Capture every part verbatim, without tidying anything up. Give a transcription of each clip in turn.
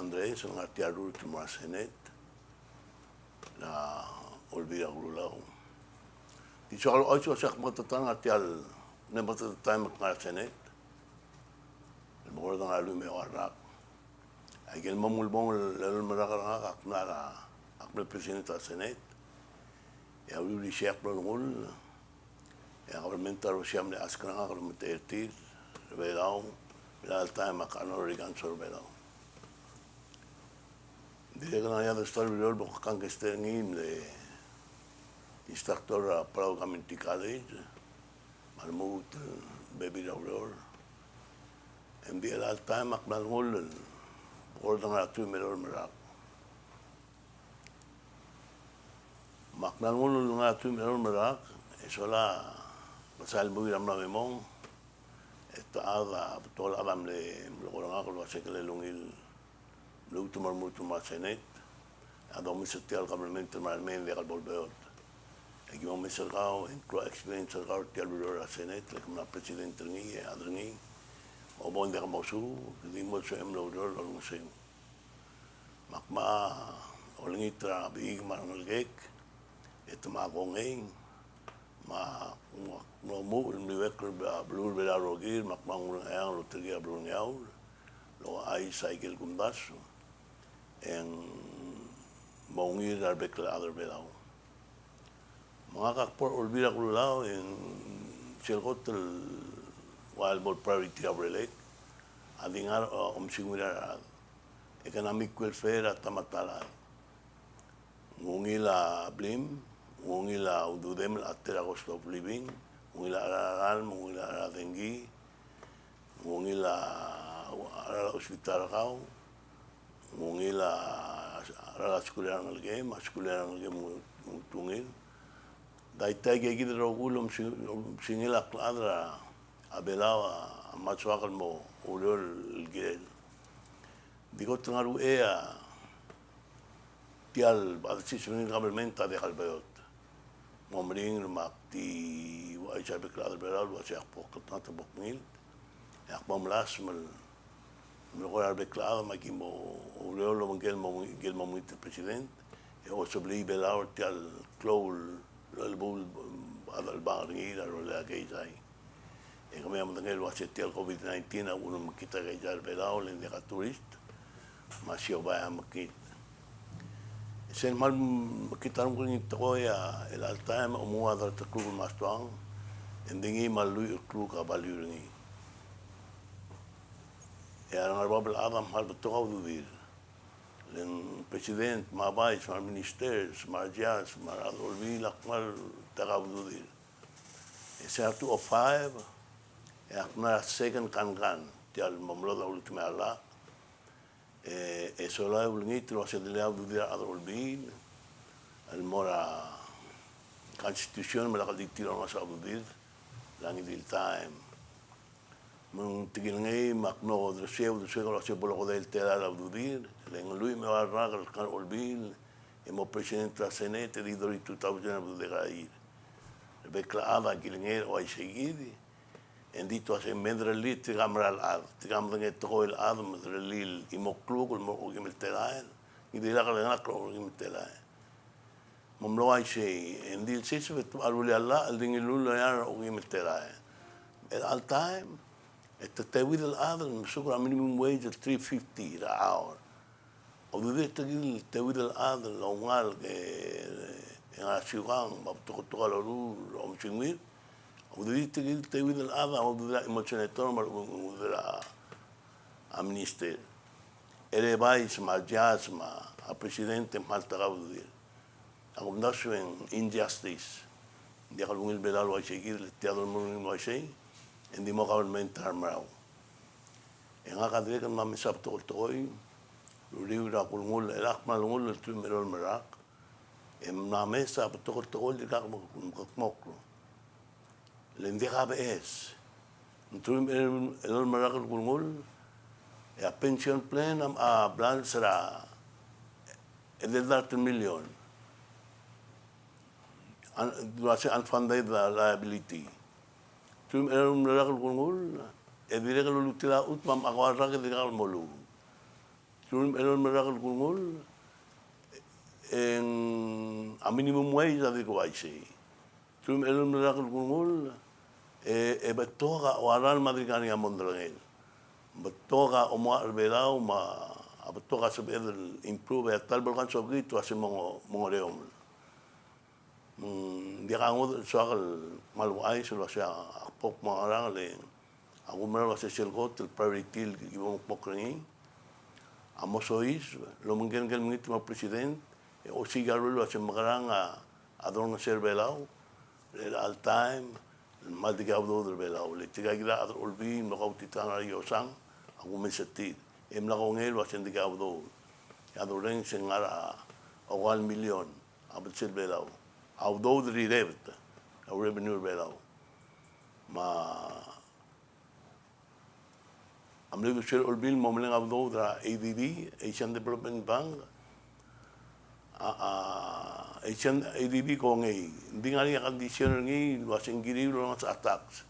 Andres, el ngar tia el rurt el mo er a Senate er a Olbiil er a Kelulau. Di soak el ouchais el uase ak meketeketang er tia el, mle meketeketang el ngar er a Senate el mo kora ngar er a lluich me a eua el rak. Aike el mo mengulebongel el elolem el rak er ngak, ak mla er a, ak mle president er a Senate, e a uriul er isei ak mlo rengul, e a government er a Russia a mle ask er ngak el omtechei er tir er a Belau, er a chelecha el taem a Honorary Consul er a Belau. Ng dirrek el ngar er ngii a ta el ureor el bo kuk gangster er ngii, mle instructor er a Palau Community College, me a lmuut el bebil er a ureor. Ng di chelecha el taem ak mla rengul el bo kora ngar er a teruich me a elolem el rak. Me ak mla rengul el ngar er a teruich me a elolem el rak, e sola a sal buil a mla me mong, e te chad a, betok el chad a mle melekoi er ngak el uase ng kirel ungil lmuut el mo er a Senate, a domes er tia el government el merael mei e ng diak el bo lebeot. E ki mo omes er kau, e ng klou a experience er kau er tia el ureor er a Senate, le ke mla president er ngii, e chad er ngii. Obo ng diak mosuub, ke di mo sebechem el oureor el olengeseu. Me ak mo olengit er a bechik me a rengelekek, e te mo kongei, me ak mo, mo, mo omuchel el mliuekl er a beluu er a Belau el rokir, me ak mo ngureng a eanged el oterkii a beluu er a Ngeaur, el ouchais aike el kumdasu, e ng mo ungil er a rebek el chad er a Belau. Me ngak a kbo er a Olbiil er a Kelulau, e ng sel kot el ua el bo el priority er a urerek a di ngar er a, a, omesiungir a rechad. Economic welfare er a ta me a ta el chad. Ng ungil a blim, ng ungil a ududem el chad er a cost of living, ng ungil a cheral a ralm, ng ungil a cheral a dengki, ng ungil a cheral a hospital er kau, ng ungil a cheral a skuul er a rengelekem, a skuul er a rengelekem ng ungil. Daitai aika kid el rokui el omesingel a klechad er a Belau a mo soak el mo oureor el kirel. Di kot el ngar er a uchei a tia el decision er a government a diak el beot. Mo meringel me ak di ouchais er a rebek el chad er a Belau el uase ak bo klengat el bo kmilt, e ak mo melasem el melekoi er a rebek el chad me aki mo oureor el obengkel mo, ngike el mo mekngit el president, e osebelii Belau er tia el klou el el bo el, el bo er ngii er a rolel a keizai. E kemiu a medengei el uase tia el COVID nineteen a uchul me ng mekngit a keizai er a Belau, le ng diak a tourist, me a siobai a mekngit. E sel kmal mekngit a renguk er ngii el tekoi a, el chelecha el taem a omuchel a dart el kluk el mle stuang, e ng di ngii me a lluich el kluk a value er ngii. E a rengar er a bab el chad a kmal betok a ududir. Le ng president, me a vice, me a ministers, me a judge, me a rechad er a olbiil a kmal betok a ududir. E se er a two oh five, e ak mla er a second kankan, tia el mo mlo er a ultimate a llach. E, e sola e ulengit el uase ng diak a ududir a rechad er a olbiil el mo er a constitution me lak di tir a ngmasech a ududir er a ngii di el taem. Me ng tekingei me ak mlo uldersii, uldersii el uase bo lokodei el telael a ududir, le ng lluich me a eua el rak el kngar er a olbiil, e mo president er a Senate, e di thirty-two thousand a ududir er a rebek el chad a kilengei er a uaisei kid, e ng di tua se me derellii tirka el mera el chad, tirka el medengei a tekoi el chad me derellii el chimo el kluk el mo er a okeim el telael, ngii di lak el ngar er a okeim el telael. Me ng mlo uaisei, e ng di el siseb e te rullii a llach el di ngiluu el loia er a okeim el telael. El chelecha el taem, e te teuid el chad el mesuk er a minimum wage el three fifty er a hour. A ududir tirke el teuid el chad el oungalek e ngar er a siukang, me a betok el tekoi el loruul el omesiungir. A ududir tirke el teuid el chad a ududir a chimo el senator me a ududir a a minister. E le vice me a judge me a president e kmal betok a ududir. A kumdasu e ng injustice. Ng diak el ungil Belau el uaisei kid, le tia dolemolem el uaisei, e ng di mo government a remerau. E ngak a dirrek el mla mesa a betok el tekoi el uriul er a kulengull, e ak mla olengull el teruich me a elolem el rak, e mla mesa a betok el tekoi el dirkak mekekmokl. Le ng diak a beches. Ng teruich me a elolem el rak el kulengull, e a pension plan a, a blals er a edei el dart el million. un-, el uase unfunded liability. Teruich me a elolem el rak el klengur, e dirrek el uluutil a chutem me a ko el rak e dirkak el mo lmuut. Teruich me a elolem el rak el klengur, e ng a minimum wage a dirk uaisei. Teruich me a elolem el rak el klengur, e, e betok a uaisei me a dirk ngar er ngii a mondai er ngii. Betok a omoachel er Belau me a betok a sebeched el improve, e a ta el bo el kan sobekit el uase mo, mo ngereomel. Mm, ng diak a ngodech el soak el kmal ouchais el uase ak bo kmo ngerang, le ak oumera el uase sel kot el priority el ki bo mokmokl er ngii a mo soiseb el omengkel ngike el mekngit me a president, e osiik a rolel el uase mekerang a, a dolengeseu er Belau er chelecha el taem el kmal dikea udoud er Belau. Le tirka kid a chad er a Olbiil el mlo kautitekangel er a iosang a kumes er tir, e mla kongei el uase ng dikea udoud. E a dorrenges e ng ngar er a okeal milion a belsel Belau. A udoud er a irebet, a revenue er Belau. Me a mle uldesuel a Olbiil el mo meleng a udoud er a A D B, Asian Development Bank, a, a, Asian A D B kongei. Ng di ngar er ngii a condition er ngii el uase ng kirir el olengasech a tax.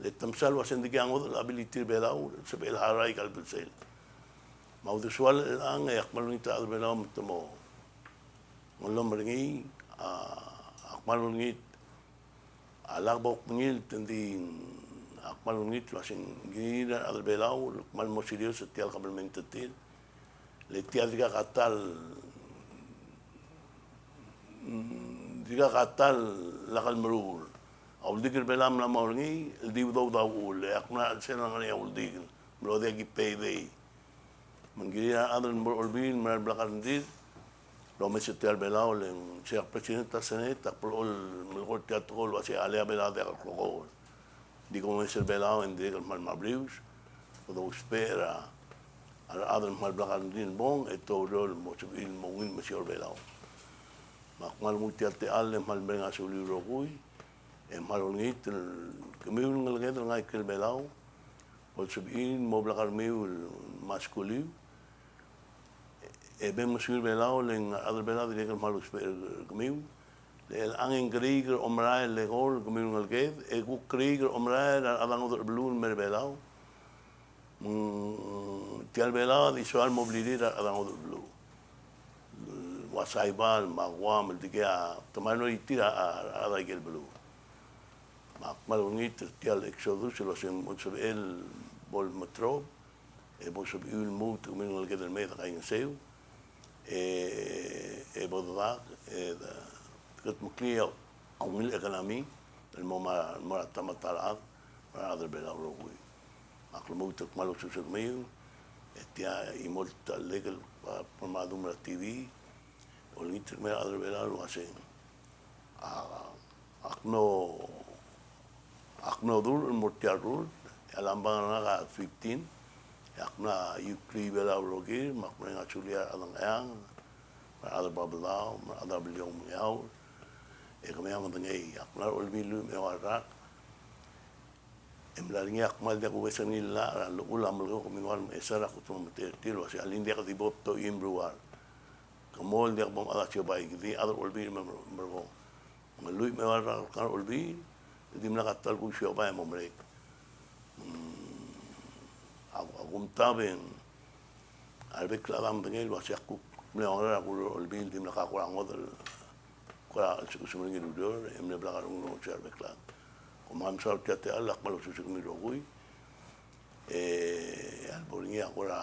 Le te mesa el uase ng dikea ngodech el ability er Belau el sebechel el hire aika el belsel. Me a uldesuel er chelechang e ak kmal olengit er a rechad er Belau me te mo ngelomel er ngii, a, ak kmal olengit a lak bo kmengilt, e ng di ak kmal olengit el uase ng kirir a rechad er Belau el kmal mo serious er tia el kabelment er tir. Le tia dirkak a ta el, mm, dirkak a ta el lak el meruul. A uldik er Belau a mla mo er ngii el di udoud a uchul, e ak mla er a chelsel a ngar er ngii a uldik el mlo diak ki payday. Me ng kirir a rechad el mo er a Olbiil el mera el blak a rengrir el omes er tia el Belau. Le ng sei ak president er a Senate, ak blechoel el melekoi er tia el tekoi el uase a lea Belau a diak el klekoi. Ng di komes er Belau e ng dirrek el kmal mla blius, kede ousbech er a rechad el kmal blak a rengrir el bong e te oureor el mo sebechir el mo ungil el mesiou er Belau. Me ak kmal nguu tia el techall e kmal mereng a suliu el rokui, e kmal olengit el kemiu el ngeleked el ngai er a ikrel Belau, bo lsebechir el mo blak a rengmiu el meskemiu, e bo mngesukemiu er Belau, le ng a rechad er Belau a dirrek el kmal ousbech er kemiu. Le chelechang e ng keriik er a omerael el eko er kemiu el ngeleked, e kuk keriik er a omerael er a rechad er a ngodech el beluu el mei er Belau. Mm, tia el Belau a di soal mo blirir a rechad er a ngodech el beluu. Ua Saipan me a Guam, el dikea te minority er a, a, a rechad er a ikel beluu. Me ak kmal olengit er tia el exodus el uase ng mo sebechel bo lmetrob, e bo sebechiu el lmuut kemiu el ngeleked el mei e de kaingeseu, e, e bo dedak, e de, kudmeklii a ungil economy el mo ma, mo er a ta me a ta el chad, me a rechad er Belau el rokui. Me ak lmuut el kmal osus er kemiu, e tia chimo el ta el lek el, a, program er a T V, olengit er kemiu a rechad er Belau el uase, a, ak mlo, ak mlo dul el mo er tia el rurt, e a lambang er ngak a fifteen, e ak mla iuklii Belau el rokir, me ak mereng a sulir a rechad er a Ngcheangel, me a rechad er a Babeldaob, me a rechad er a Beliliou me a Ngeaur, e kemiu a medengei, ak mla er a Olbiil el lluich me a eua el rak, e mla er ngii a kmal diak kubes er ngii el llach er a llechul a Melekeok me ng ua Mechesar a kuk te mo meteet er tir el uase, alii, ng diak di bo btochim el beluad. Ke mo diak bo mchad a siobai, ke di chad er a Olbiil me, me, me ko. Me ng lluich me a eua el rak el kar a Olbiil, e dimlak a ta el kuk siobai e mo merek. Mm, a, a kumtab e ng a rebek el chad a medengei el uase ak kuk mle ua ngera er a kuruul er a Olbiil, dimlak a kora ngodech el kora lsekum ng ureor, e mle blak a rengul el ngodech er a rebek el chad. Kom kmal mesaul er tia el techall, ak kmal osus er kemiu el rokui. E a lebo er ngii a kora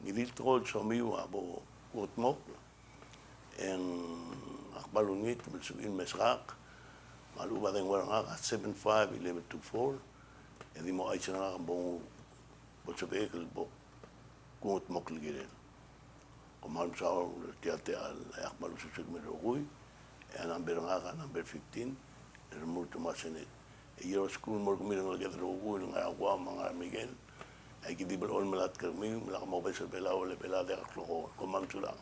ngii di el tekoi el somiu a bo kudmokl, e ng ak kmal olengit me lsebechir el meskak, me a lechub a dengua er ngak a seven five eleven two four, e di mo chais er ngak me bo, bo lsebechek el bo kudmokl el kirel. Kom kmal mesaul er tia el techall, e ak kmal osus er kemiu el rokui, e a number er ngak a number fifteen, el remurt el mo er a Senate. E iosukul el mo er kemiu el ngeleked el rokui el ngar er a Guam me a ngar er a Merikel. Aki di blechoel el melatk er kemiu, me lak mobes er Belau, le Belau a diak el klekoi. Kom kmal mesulang.